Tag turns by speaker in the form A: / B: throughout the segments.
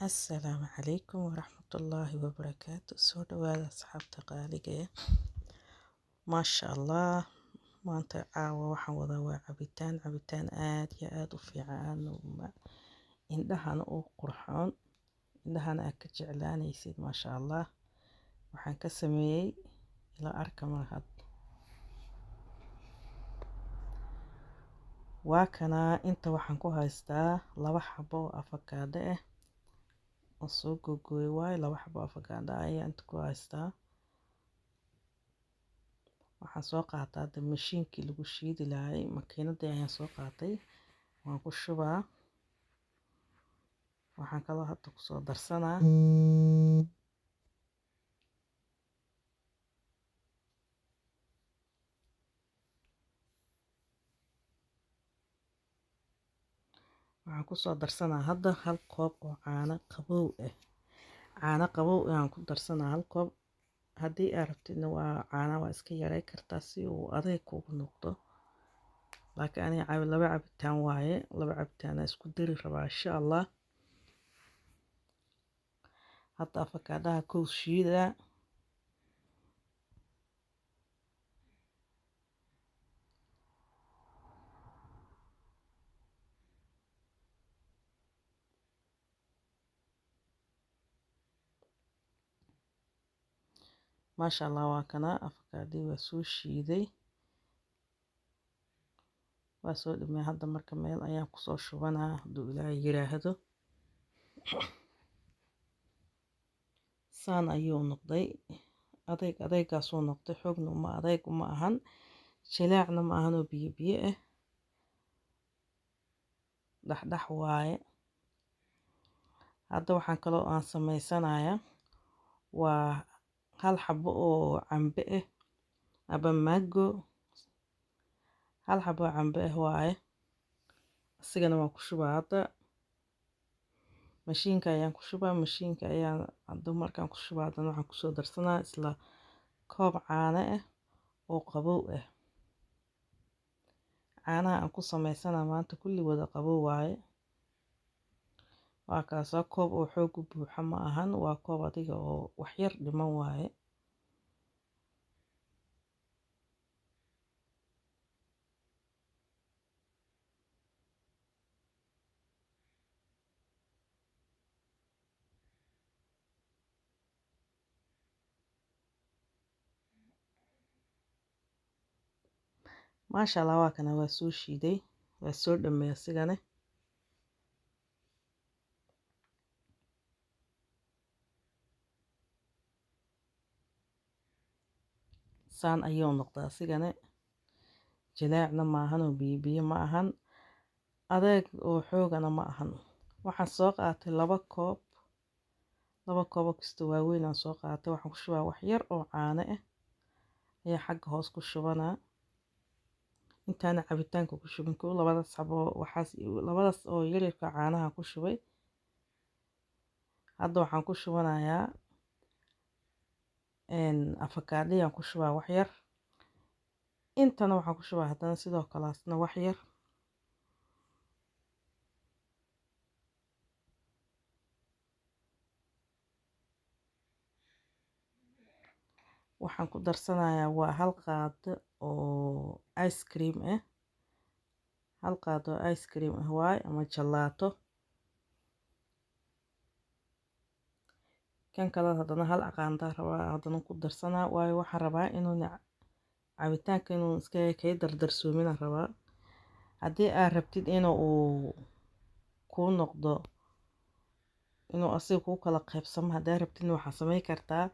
A: Assalaamu calaykum waraxmatullaahi wabarakaatu. Soo dhawaada asxaabta qaaliga eh. Maasha Allah, maanta caawa waxaan wadaa waa cabitaan, cabitaan aad iyo aad u fiican, aadna indhahana u qurxoon, indhahana aad ka jeclaanaysid. Maasha Allah, waxaan ka sameeyey ila arka mahad. Waa kanaa, inta waxaan ku haystaa 2 xabo oo afakaadho ah oo soo googooyay waaye. 2 xabo afakaadho ayaa inta ku haystaa. Waxaan soo qaatay hadda mashiinkii lagu shiidi lahay, makiinadii ayaan soo qaatay, waan ku shubaa. Waxaan kaloo hadda kusoo darsanaa waxaan kusoo darsanaa hadda 1 koob oo caano qabow ah. Caano qabow ayaan ku darsanaa 1 koob. Haddii aad rabtidna waa caana waa iska yaray kartaa si uu adeeg kugu noqdo, laakiin aniga 2 cabitaan waaye, 2 cabitaan aan isku dari rabaa insha Allah. Hadda afakaadhaha kow shiidaa. Maasha Allah, waa kana afakaadhii waa soo shiiday, waa soo dhimay. Hadda marka meel ayaan kusoo shubanaa hadduu Ilaahay yiraahdo. Saan ayuu noqday, adeeg adeegaasuu noqday, xoogna uma adeeg uma ahan, jileecna ma ahan oo biyo biyo ah, dhexdhex waaye. Hadda waxaan kaloo aan samaysanayaa waa 1 xabo oo cambe ah aba mango, 1 xabo oo cambe ah waaye, asigana waan ku shubaa hadda. Mashiinka ayaan ku shubaa, mashiinka ayaan hadda markaan ku shubaa haddana waxaan kusoo darsanaa isla koob caano ah oo qabow ah. Caanaha aan ku sameysanaa maanta kulli wada qabow waaye. Waa kaasaa, koob oo xoog u buuxa ma ahan, waa koob adiga oo wax yar dhiman waaye. Maasha Allah, waa kana, waa soo shiiday, waa soo dhameeyay asigana. Saan ayuu noqdaa asigana, jileecna ma ahan oo biyo biyo ma ahan, adeeg oo xoogana ma ahan. Waxaan soo qaatay 2 koob, 2 koob oo kasta waaweyn aan soo qaatay. Waxaan ku shubaa wax yar oo caano ah ayaa xagga hoos ku shubanaa intaana cabitaanka ku shubin. Kow labadaas xabo waxaas, labadaas oo yaryarka caanaha ku shubay. Hadda waxaan ku shubanayaa afakaadhiyaan ku shubaa wax yar, intana waxaan ku shubaa haddana sidoo kaleasna wax yar. Waxaan ku darsanayaa waa 1 qaado oo ice cream ah, 1 qaado oo ice cream ah waaye ama jalaato. Kan kale haddana 1 qaando rabaa haddana ku darsanaa, waayo waxaan rabaa inuu cabitaanka inuu iska kay dardarsoomina rabaa. Haddii aad rabtid inuu uu kuu noqdo, inuu asiga kuu kala qaybsamo haddaa rabtidna, waxaa samey kartaa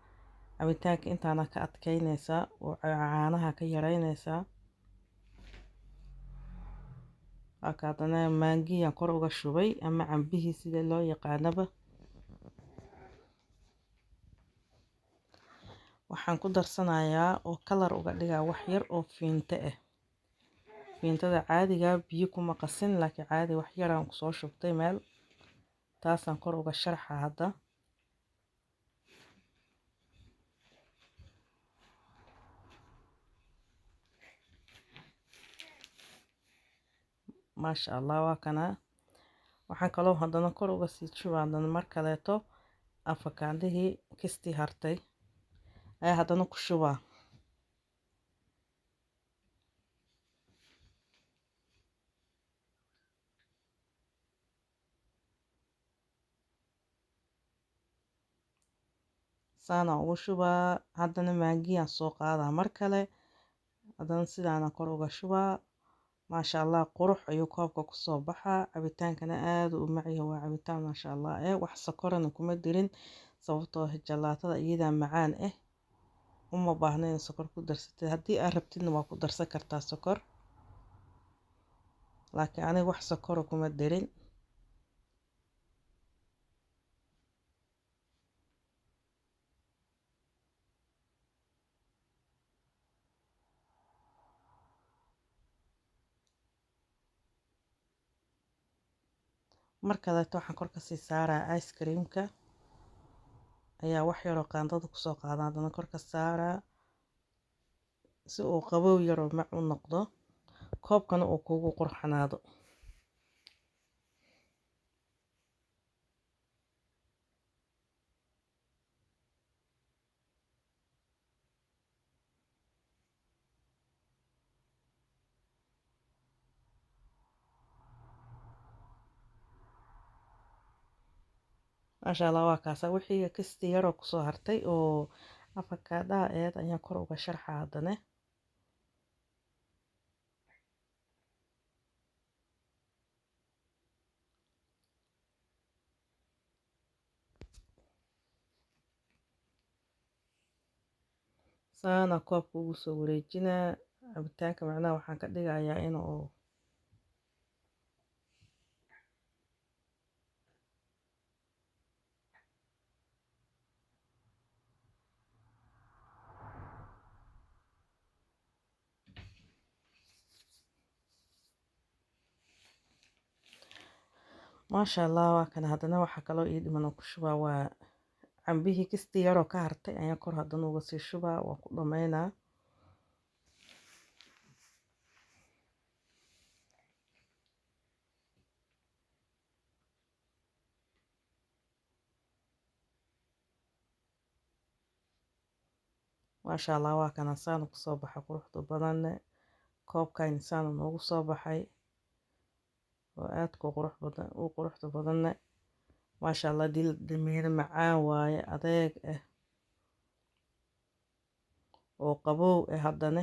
A: cabitaanka intaana ka adkeynaysaa oo caanaha ka yaraynaysaa. Waaka haddana maangiyaan kor uga shubay ama cambihii sida loo yaqaanaba. Waxaan ku darsanayaa oo kalar uga dhigaa wax yar oo fiinto ah. Fiintada caadiga biyo kuma qasin, laakiin caadi wax yar aan kusoo shubtay meel, taasaan kor uga sharxa hadda. Maasha Allah, waa kana. Waxaan kaloo haddana kor uga sii shubaa haddana mar kaleeto afakaadihii kistii hartay ayaa haddana ku shubaa. Saana ugu shubaa. Haddana maagiyaan soo qaadaa mar kale, haddana sidaana kor uga shubaa. Maasha allah, qurux ayuu koobka kusoo baxaa. Cabitaankana aada u macyahay, waa cabitaan maasha allah wax sokorana kuma dirin, sababtoo ah jalaatada iyadaa macaan ah, uma baahna in sokor ku darsatid. Haddii aad rabtidna waa ku darsan kartaa sokor, laakiin aniga wax sokora kuma dirin. Mar kaleeto waxaan kor kasii saaraa ice creamka, ayaa wax yaroo qaandada kusoo qaada haddana kor ka saaraa si uu qabow yaroo mac u noqdo, koobkana uu kugu qurxanaado. Maasha allah, waa kaasa wixii kistii yaroo kusoo hartay oo afakaadhaha eed ayaan kor uga sharxa haddana. Saana koobka ugu soo wareejinaa cabitaanka, macnaha waxaan ka dhigayaa inuu maasha allah. Waa kana haddana waxaa kaloo ii dhiman oo ku shubaa waa cambihii kistii yaroo ka hartay ayaan kor haddana uga sii shubaa, waan ku dhameynaa. Maasha allah, waa kana saana kusoo baxa quruxda badanne. Koobkayna saana noogu soo baxay oo aadka u qurux badan, u quruxda badanne. Maasha allah, dil dhameero macaan waaye, adeeg ah oo qabow ah haddana.